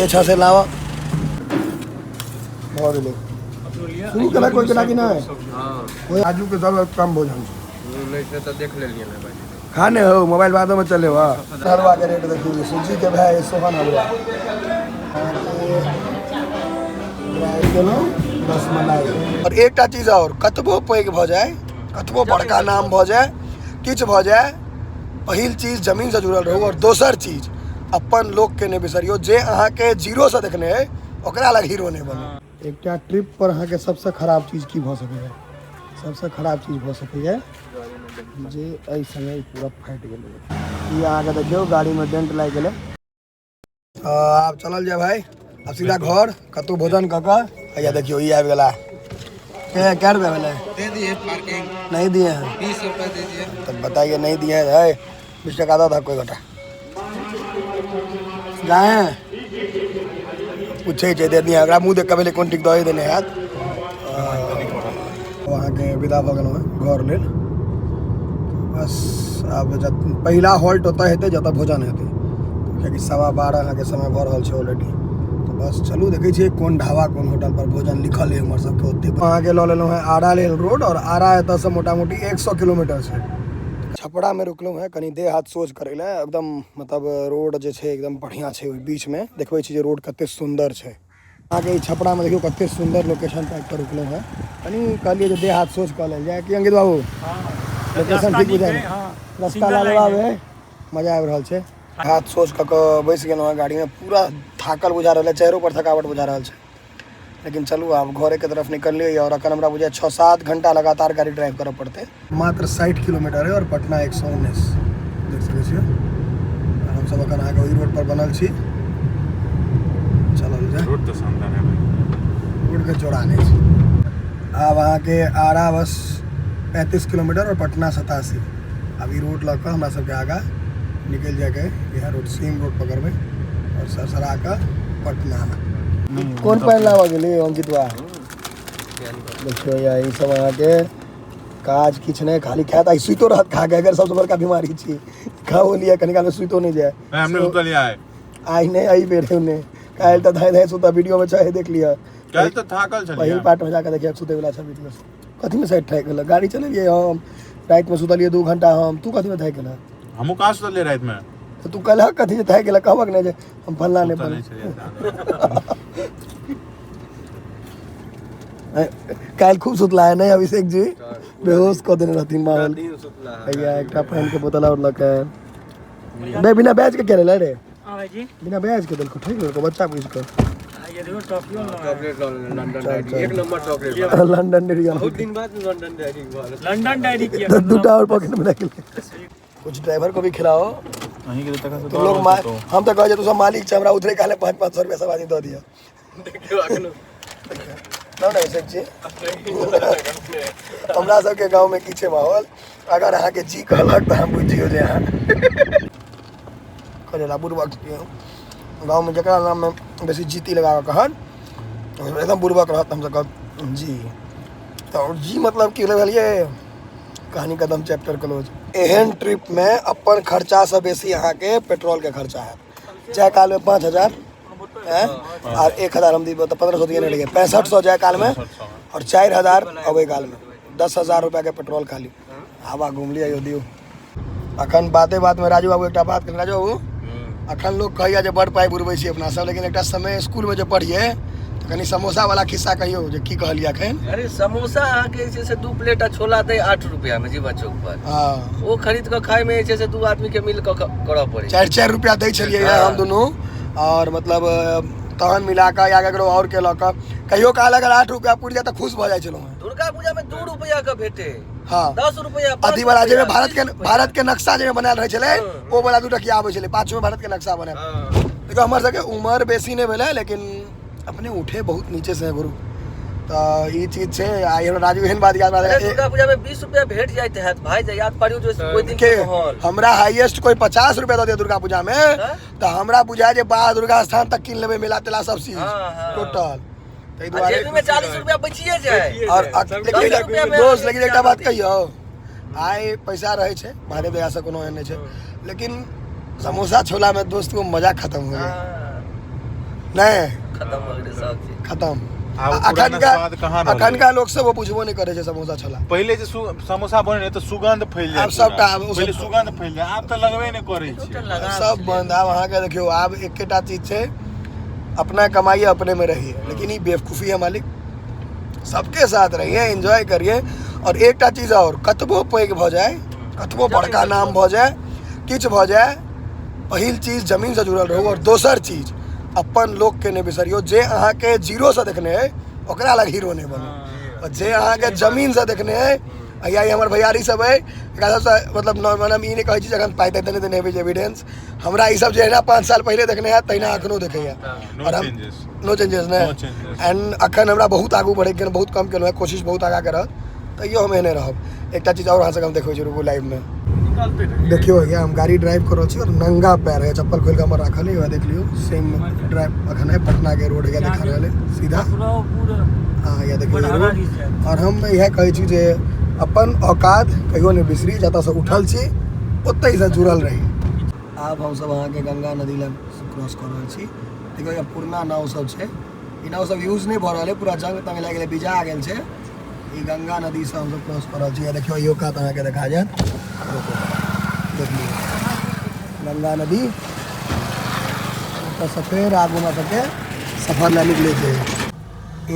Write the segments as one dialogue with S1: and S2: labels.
S1: अच्छा से लावा भऽ गेलै। शुरू केलक कोइ केना कि नहि?
S2: हाँ।
S1: आजू के सब कम भोजन छै।
S2: नहि से तऽ देख लेलियै ने भाई।
S1: खा ने हो, मोबाइल बादो में चले बा। हलवा के रेट देखियौ, सूजी के भाई सोहन हलवा गेलहुँ रसमलाई। और एकटा चीज और, कतबो पैघ भऽ जाय, कतबो बड़का नाम भऽ जाय, किछु भऽ जाय, पहिल चीज जमीन से जुड़ल रहू और दोसर चीज अपन लोक के नहि बिसरियौ। जे अहाँके जीरो से देखने है ओकरा लग हीरो नहि बनू। एकटा ट्रिप पर अहाँके सबसे खराब चीज की भऽ सकैए? सबसे खराब चीज भऽ सकैए जे एहि समय पूरा फाटि गेलै। ई अहाँके देखियौ गाड़ीमे डेंट लागि गेलै। आब चलल जाय भाई, आब सीधा घर, कतौ भोजन कऽ कऽ। हैया देखियौ ई आबि गेला। कै रुपया भेलै?
S2: दे दिए पार्किंग।
S1: नहीं दिए हैं।
S2: 20 रुपया दे दिए।
S1: तब बताइए, नहीं दिए हैं। है 20 टका दो था कोई गोटा जाए पूछे छै दे दिए। ओकरा मुँह देख कऽ भेलै कोन ठीक दऽ देने हैत। अहाँके विदा भऽ गेलहुँ हेँ घर लेल। बस आब पहिला हॉल्ट ओतऽ हेतै जतऽ भोजन हेतै, कियाकि 12:15 अहाँके समय भऽ रहल छै ऑलरेडी। तऽ बस चलू, देखै छियै कोन ढाबा कोन होटल पर भोजन लिखल है हमर सबके ओते। अहाँके लऽ लेलहुँ हेँ आरा लेल रोड और आरा एतऽसँ मोटा मोटी 100 किलोमीटर छै। छपरामे रुकलहुँ हेँ कनि देह हाथ सोझ करै लए। एकदम मतलब रोड जे छै एकदम बढ़िआँ छै। ओहि बीचमे देखबै छी जे रोड कते सुन्दर छै। अहाँके ई छपरामे देखियौ कते सुन्दर लोकेशन पर आबि कऽ रुकलहुँ हेँ। कनि कहलियै जे देह हाथ सोझ कऽ लेल जाय। कि अंकित बाबू, लोकेशन ठीक बुझाइ? रास्ता लाजवाब है, मजा आबि रहल छै। हाथ सोझ कऽ कऽ बैस गेलहुँ हेँ गाड़ीमे। पूरा थाकल बुझा रहल है, चेहरो पर थकावट बुझा रहल छै, लेकिन चलू आब घरेके तरफ निकललियै। और अखन हमरा बुझाइ 6-7 घंटा लगातार गाड़ी ड्राइव करऽ पड़तै। मात्र 60 किलोमीटर है और पटना 119 देख सकै छियै। और हमसब अखन अहाँके ओहि रोड पर बनल छी। चलल जाय।
S3: रोड तऽ शानदार है भाई।
S1: रोड के जोड़ा नहि छै। आब अहाँके आरा बस 35 किलोमीटर और पटना 87। आब ई रोड लऽ कऽ हमरा सबके आगाँ निकलि जायके है। इएह रोड सेम रोड पकड़बै और सरसरा कऽ पटना। कोन पानि लाबऽ गेली अंकितवा? देखियौ या ई सब अहाँके काज किछु नहि, खाली खायत आ सुइतो रहत खा के। एकर सबसँ बड़का बीमारी छी, खाओ लिअ कनी कालमे सुइतो नहि जाय।
S3: हमने सुतल लिया है।
S1: आइ नहि, एहि बेर नहि, काल्हि तऽ धाँइ धाँइ सुतऽ। वीडियोमे छै, देख लिअ।
S3: काल्हि तऽ थाकल छलियै।
S1: पहिल पार्ट मे जाके देखिए सुतै वला छै वीडियो। कथी में साइड थाकि गेलक? गाड़ी चलेलियै हम, रातिमे सुतलियै 2 घंटा हम। तू कथी में थाकि गेलक?
S3: हमहूँ कहाँ सुतलियै रातिमे।
S1: तऽ तू कहलक कथी जे थाकि गेलक? कहबक नहि जे हम फल्लाँ नहि
S3: सुतल नहि
S1: फल्लाँ।
S3: छलियै।
S1: काल्हि खूब सुतला है नहीं अभिषेक जी? बेहोश कऽ देने रहथिन माहौल।
S2: दिन सुतला है।
S1: भैया एकटा पानि के बोतल आओर लऽ कऽ आयल। बे बिना बैज के केले रे?
S4: हाँ भाईजी।
S1: बिना बैज के देलको, ठीक देलको बच्चा बुझि कऽ।
S4: ये देखो टॉफियो ना।
S2: चॉकलेट लऽ लेने लंदन
S1: चल,
S2: डायरी।
S1: चल।
S2: एक नंबर चॉकलेट बा।
S1: London dairy.
S2: बहुत दिन बाद लंदन डायरी बा।
S4: लंदन डायरी किया?
S1: तो दूटा और पॉकेट में रख ले। कुछ ड्राइवर को भी खिलाओ।
S3: अहीं के तखन से
S1: तुम लोग हम तो कहै जे तू सब मालिक छै, हमरा उतरे काले 500-500 रुपया सब आदमी दऽ दिअ।
S2: देखियौ अखनो।
S1: ना ना अभिषेक जी, हमरा सबके गाँव में की छै माहौल, अगर अहाँके जी कहलक तऽ हम बुझियौ जे अहाँ करेला बुड़बक छियै। गाँव में जकरा नाम में बेसी जीती लगा कऽ कहत, एकदम बुड़बक रहत। हमसब कहब जी तऽ जी मतलब की भेलियै, कहानी कदम चैप्टर क्लोज। एहन ट्रिप में अपन खर्चा से बेसी अहाँके पेट्रोल के खर्चा हैत। जाय काल में 5000 आर 1000 हम दीबै तऽ 1500 दिए नहि रहियै, 6500 जाय काल में और 4000 अबै काल में, 10,000 रुपया के पेट्रोल खाली। हवा घूम लिअ यौ दियौ। अखन बाते बात में राजू बाबू एकटा बात कहलनि। राजू बाबू, अखन लोग कहैया जे बड़ पाइ बुड़बै छी अपना सब, लेकिन एकटा समय स्कूल में जे पढ़ियै तऽ कनि समोसा वाला खिस्सा कहियौ जे की कहलियै अखन।
S2: अरे समोसा अहाँके जे छै से 2 प्लेट आ छोला दै 8 रुपया में जीवा चौक पर।
S1: हाँ।
S2: ओ खरीद कऽ खाय में जे छै से 2 आदमी के मिल कऽ करऽ पड़ै।
S1: 4-4 रुपया दै छलियै
S2: हाँ।
S1: हम दुनू और मतलब तहन मिला कऽ या ककरो और के लऽ कऽ कहियो काल अगर 8 रुपया पुरि जाय तऽ खुश भऽ जाइ छलहुँ।
S2: दुर्गा पूजा में 2 रुपया के भेटे।
S1: हाँ।
S2: 10 रुपया, पाँच
S1: अथी वाला जाहिमे
S2: रुपया,
S1: भारत के
S2: 20 रुपया।
S1: भारत के नक्शा जाहिमे बनायल रहै छलै,
S2: हाँ।
S1: ओ वाला 2 टकिया आबै छलै, पाँचो में भारत के नक्शा बनायल।
S2: हाँ।
S1: देखो हमर सबके उमर बेसी नहि भेलै, लेकिन अपने उठे बहुत नीचे से गुरु, तऽ ई चीज छै। आइ हमरा राजू एहन बात याद
S2: अरे दुर्गा पूजा में 20 रुपया भेट जाइत हैत भाई, जे याद पारियो जो ओहि दिन
S1: के
S2: के माहौल।
S1: हमरा हाईएस्ट कोई 50 रुपया दऽ दे दुर्गा पूजा में
S2: हाँ?
S1: तऽ हमरा बुझाय जे बा दुर्गा स्थान तक कीन लेबै मेला तेला सब चीज।
S2: हाँ, हाँ।
S1: टोटल ताहि
S2: आ
S1: दुआरे
S2: जेबी में 40 रुपया बचिए जाए।
S1: और लेकिन
S2: 10 रुपया में
S1: दोस्त, लेकिन एकटा बात कहियौ, आइ पैसा रहै छै महादेव दया से, कोनो एहन नहि छै, लेकिन समोसा छोला में दोस्त को मजा खत्म हो गया।
S2: हाँ।
S1: नहि।
S2: खत्म भऽ गेलै सब चीज।
S1: खत्म।
S3: आब ओ पुराना
S1: अखनका
S3: स्वाद कहाँ रहलै?
S1: अखनका लोक सब ओ बुझबो नहि करै छै समोसा छला।
S3: पहिले जे समोसा बने रहै तऽ सुगंध फैल जाय।
S1: आब सबटा आब ओ
S3: पहिले
S1: सब-
S3: सुगंध फैल जाय, आब तऽ लगबे नहि करै छै।
S1: सब बंद। आब अहाँके देखियौ, आब एकेटा चीज छै, अपना कमाइए अपने में रहिए। लेकिन ई बेवकूफ़ी है मालिक, सबके साथ रहिए, एंजॉय करिए। और एकटा चीज और, कतबो पैघ भऽ जाय, कतबो बड़का नाम भऽ जाय, किछु भऽ जाय, पहिल चीज जमीन से जुड़ल रहू। और दोसर चीज अपन लोक के नहि बिसरियौ। जे अहाँके जीरो से देखने है ओकरा लग हीरो नहि बनू, और जे अहाँके जमीन से देखने है, भैया ई हमर भैयारी सब है, एकरा सबसँ मतलब नॉर्मल हम ई नहि कहै छी जे अखन पाइ ताइ तऽ नहि देने हेबै जे एविडेंस हमरा ई सब जे है ना 5 साल पहिले देखने हैत तहिना अखनो देखैया।
S3: नो
S1: और हम
S3: चेंजेस।
S1: नो चेंजेस ने।
S3: No changes.
S1: And अखन हमरा बहुत आगू बढ़ैके बहुत कम केलहुँ हेँ, कोशिश बहुत आगाँ के रहत, तैयो हम एहने रहब। एकटा चीज और अहाँ सबके हम देखबै छी, रुकू लाइव में देखियौ। भैया हम गाड़ी ड्राइव कर रहल छी और नंगा पैर है, चप्पल खोलि कऽ हमर राखल है, वएह देख लियौ। सेम ड्राइव अखन है, पटना के रोड है देखा रहल है सीधा। हाँ, यह देखियौ रोड। और हम इएह कहै छी जे अपन औकात कहियो नहि बिसरी, जतऽसँ उठल छी ओतहिसँ जुड़ल रही। आब हमसब अहाँके गंगा नदी लग क्रॉस कऽ रहल छी। देखियौ यहाँ पुरना नाव सब छै, ई नाव सब यूज नहि भऽ रहल है, पूरा जंग तंग लागि गेलै, बीजा गेल छै। ई गंगा नदीसँ हमसब क्रॉस कऽ रहल छी। देखियौ इहो कात अहाँके देखा जायत, देख लियौ गंगा नदी। ओतऽसँ फेर आगू हमरा सबके सफर लए निकलै छै।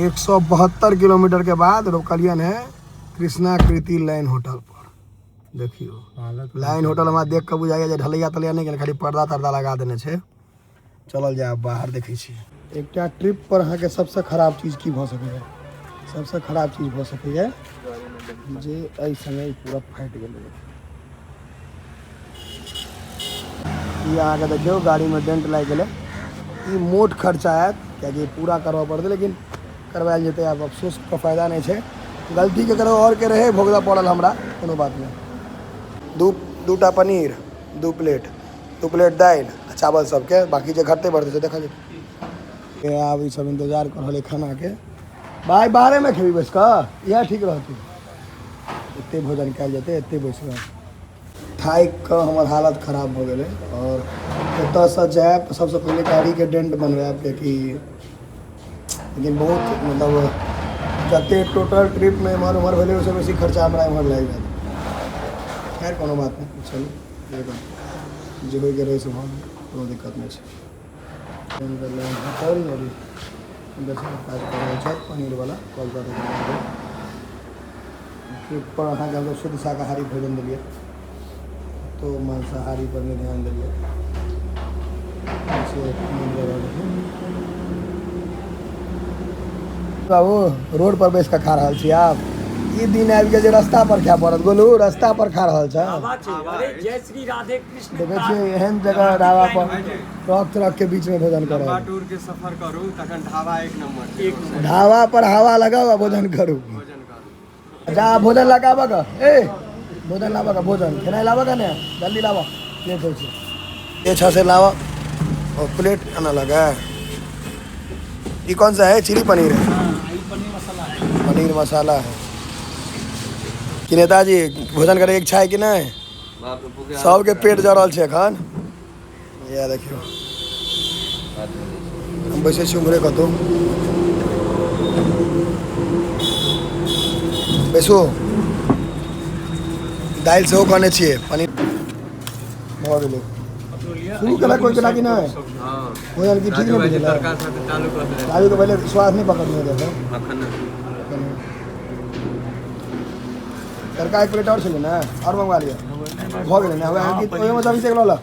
S1: 172 किलोमीटर के बाद रोकलियन है कृष्णा कृति लाइन होटल पर। देखियौ लाइन होटल हमरा देख कऽ बुझाइए जे ढलैया तलैया नहि गेल, खाली पर्दा तर्दा लगा देने छै। चलल जाय बाहर, देखै छी। एकटा ट्रिप पर अहाँके सबसँ खराब चीज की भऽ सकैए? सबसँ खराब चीज भऽ सकैए जे एहि समय पूरा फाटि गेलै। ई अहाँके देखियौ गाड़ीमे डेंट लागि गेलै। ई मोट खर्चा आयत, कियाकि पूरा करबऽ पड़तै, लेकिन करवायल जेतै। आब अफसोसके फायदा नहि छै, गलती के करो आओर के रहै, भोगला पड़ल हमरा, कोनो बात नहि। दूटा पनीर, 2 प्लेट, 2 प्लेट दालि आ चावल सबके, बाकी जे घटतै बढ़तै से देखल जेतै। आब ई सब इंतजार कर रहल है खानाके। भाय बाहरेमे खेबी बैस कऽ, इएह ठीक रहतै। एते भोजन कयल जेतै, एते बैस कऽ थाकि कऽ हमर हालत खराब भऽ गेलै। और एतऽसँ जायब तऽ सबसँ पहिले गाड़ीके डेंट बनवायब, कियाकि लेकिन बहुत मतलब जते टोटल ट्रिपमे एम्हर ओम्हर भेलै ओहिसँ बेसी खर्चा हमरा एम्हर लागि गेल। खैर कोनो बात नहि, चलू जे होइके रहै से भऽ गेल, कोनो दिक्कत नहि छै। होटल और काज कऽ रहल छथि पनीरवला कॉल कऽ ट्रिप पर अहाँके हमसब शुद्ध शाकाहारी भोजन देलियै, तो मांसाहारी पर नहि ध्यान देलियै से। बाबू रोड पर बैस कऽ खा रहल छी। आब ई दिन आबि गेल जे रास्ता पर खाय पड़त। गोलू रास्ता पर खा रहल छै।
S4: जय श्री राधे कृष्ण।
S1: देखै छियै एहन जगह ढाबा पर ट्रक ट्रक के बीच में भोजन कर रहल।
S5: टूर के सफर करू तखन ढाबा एक नंबर।
S1: ढाबा पर हवा लगाउ आ भोजन करू।
S5: भोजन करू।
S1: जा भोजन लगाबऽ के, ए भोजन लाबऽ के, भोजन खेनाइ लाबऽ के ने, जल्दी लाबऽ, लेट होइ छै। ये छह से लावा और प्लेट आना लगा है। ये कौन सा है? चिली पनीर है, पनीर मसाला है। कि नेताजी भोजन करे इच्छा है कि नहीं? सबके पेट जरल छै एखन। इएह देखियौ हम बैसै छी उम्हरे कतहु बैसू। दालि सेहो कहने छियै, पनीर भऽ गेलै। शुरू केलक कोइ केना कि नहि भोजन की ठीक नहि बुझेलै?
S5: चालू कऽ देले।
S1: राजू के पहिले स्वाद नहि पकड़ने देखो।
S5: अखन
S1: तड़का एक प्लेट और छलै ने, और मंगवा लिअ। भऽ गेलै ने? हवे ओहिमे सब अभिषेक लऽ लऽ,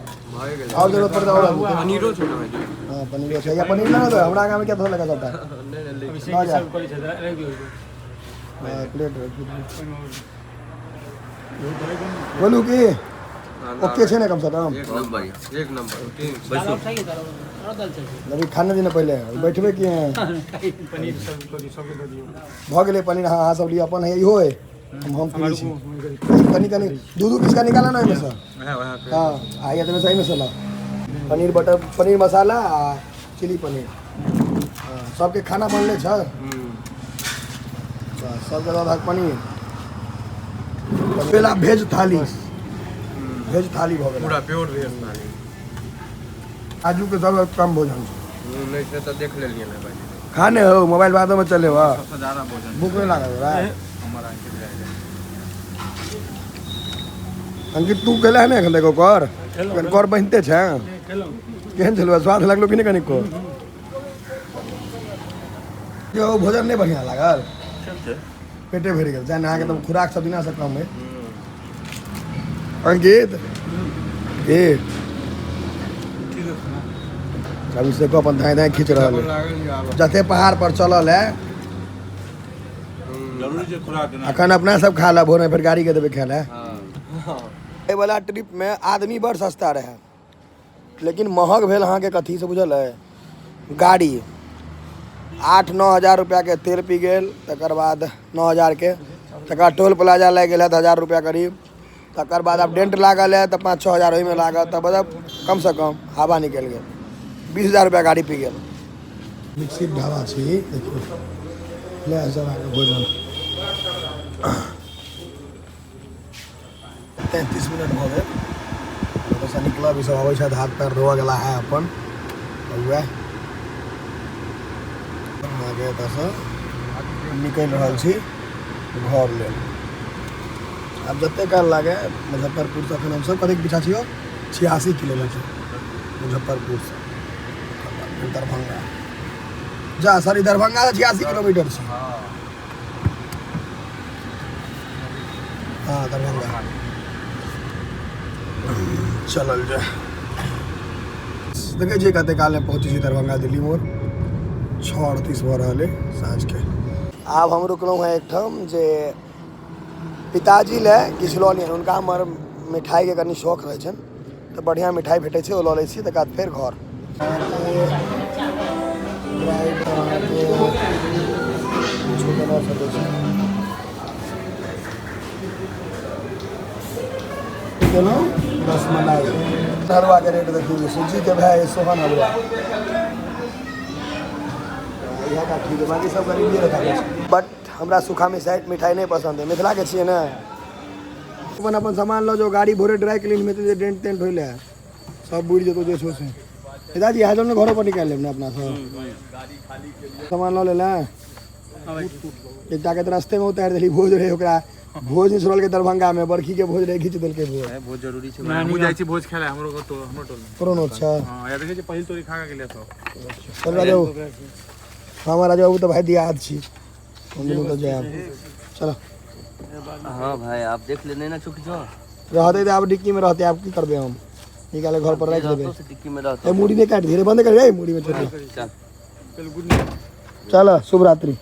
S1: और जरूरत पड़तै और आनतै।
S5: पनीरो छै ने भाईजी?
S1: हाँ पनीरो छै। या पनीर ना दो हमरा आगाँ में क्या थोड़ा लगा सबटा।
S5: नहि।
S1: लऽ जा। हाँ, प्लेट बोलू की ओके छै ने कम से कम?
S5: एक नंबर, एक नंबर।
S2: बैसू।
S1: अभी खाने दिन पहिले बैठबे की हैं।
S4: पनीर सब सबके दऽ दियौ।
S1: भऽ गेलै पनीर। हाँ अहाँ सब लिअ अपन, है इहो है, हम फ्री छी। कनि कनि दू दू पीस का निकाला ना ओहिमे सँ। हाँ आ या तऽ एहिमे सँ ला पनीर बटर, पनीर मसाला आ चिली पनीर। हाँ सबके खाना बनले छ, सबके दऽ दहक पनीर। पहला भेज थाली, भेज थाली भऽ गेल।
S5: पूरा प्योर भेज थाली।
S1: आजू के सब कम भोजन छै।
S5: नहि से तऽ देख लेलियै ने भाई।
S1: खा ने हो, मोबाइल बादो में चले बा।
S3: सबसँ ज्यादा भोजन
S1: भूख नहीं लागल बा।
S3: हमर अंकित भए गेल।
S1: अंकित तू गेलै है ने एखन तक ओकर एखन कर बनिते छै। केहन छलौ, स्वाद लागलो कि नहि कनिको? यौ भोजन नहि बढ़िआँ लागल, पेटे भरि गेल। जान अहाँके तऽ खुराक सब दिनासँ कम अइ। अंकित के अभिषेको अपन धाँय धाँय खींच रहल है। जते पहाड़ पर चलल है
S3: जरूरी छै खुराक देना।
S1: अखन अपना सब खा ला, भोर में फिर गाड़ी के देबै खाय लए। एहि वाला ट्रिप में आदमी बड़ सस्ता रहे, लेकिन महग भेल अहाँके कथी से बुझल है? गाड़ी 8-9 हजार रुपया के तेल पी गेल, तकर बाद 9 हजार के, तकर बाद टोल प्लाजा लागि गेल है 1000 रुपया करीब, तकर बाद आब डेंट लागल है तऽ 5-6 हजार ओहिमे लागत, तऽ मतलब कमसँ कम हवा निकलि गेल 20 हजार रुपया गाड़ी पी गेल। विकसित ढाबा छी, देखियौ ले सब अहाँके भोजन। 33 मिनट भऽ गेल, ओतऽसँ निकलब, ई सब अबै छथि, हाथ पैर धोअ गेला है अपन, तऽ वएह अहाँके एतऽसँ निकलि रहल छी घर लेल। आब जते काल लागे, मुजफ्फरपुरसँ एखन हमसब कतेक पीछा छियौ? 86 किलोमीटर मुजफ्फरपुरसँ, फेर दरभंगा जा, सॉरी दरभंगासँ 86 किलोमीटर छै। हाँ दरभंगा चलल जाय। देखै छियै कते कालमे पहुँचै छी दरभंगा दिल्ली मोड़। 6:38 भऽ रहल अइ साँझके। आब हम रुकलहुँ हेँ एकठाम जे पिताजी लए किछु लऽ लियनि, हुनका हमर मिठाइके कनि शौक रहै छनि, तऽ बढ़िआँ मिठाइ भेटै छै, ओ लऽ लै छी, तकर बाद फेर घर। गेलहुँ रसमलाई हलुआके रेट देखियौ, सूजीके भाय सोहन हलुआ इएह टा ठीक है, बाकी सब गरीबिए रखा छै। बट हमरा सूखा मिठाइ मिठाइ नहि पसन्द है, मिथिलाके छियै ने। अपन अपन सामान लऽ जाउ, गाड़ी भोरे ड्राई क्लीन में जे डेंट तेंट होइले सब बुड़ि जेतौ जे छौ से। पिताजी यहाँ ने घरो पर निकालि लेब ने अपना सब सामान लऽ लेले। एकटा के तऽ रास्ते में उतारि देली, भोज रहे ओकरा, भोज नहि छोड़लकै दरभंगा में, बरखी के भोज रहे, घीच देलकै भोज।
S3: भोज जरूरी छै, हमहूँ जाइ छी भोज खाय लए, हमरो हमरो टोल में
S1: कोनो अच्छा।
S3: हां यार देखै छी पहिल तोरी खा के गेलै सब।
S1: चल राजू, हम राजू बाबू तऽ भाई दियाद छी, हम दुनू तऽ जायब। चलो
S2: हाँ भाई आप देख लेने ना चुक जो
S1: रहते तऽ आब डिक्की में रहते, आब की करबै हम, निकाले घर पर राखि देबै।
S2: डिक्की में रहते।
S1: ए मुड़ी नहीं काट, धीरे बंद कर, ए मुड़ी में छोड़।
S2: चल
S1: चल शुभ रात्रि।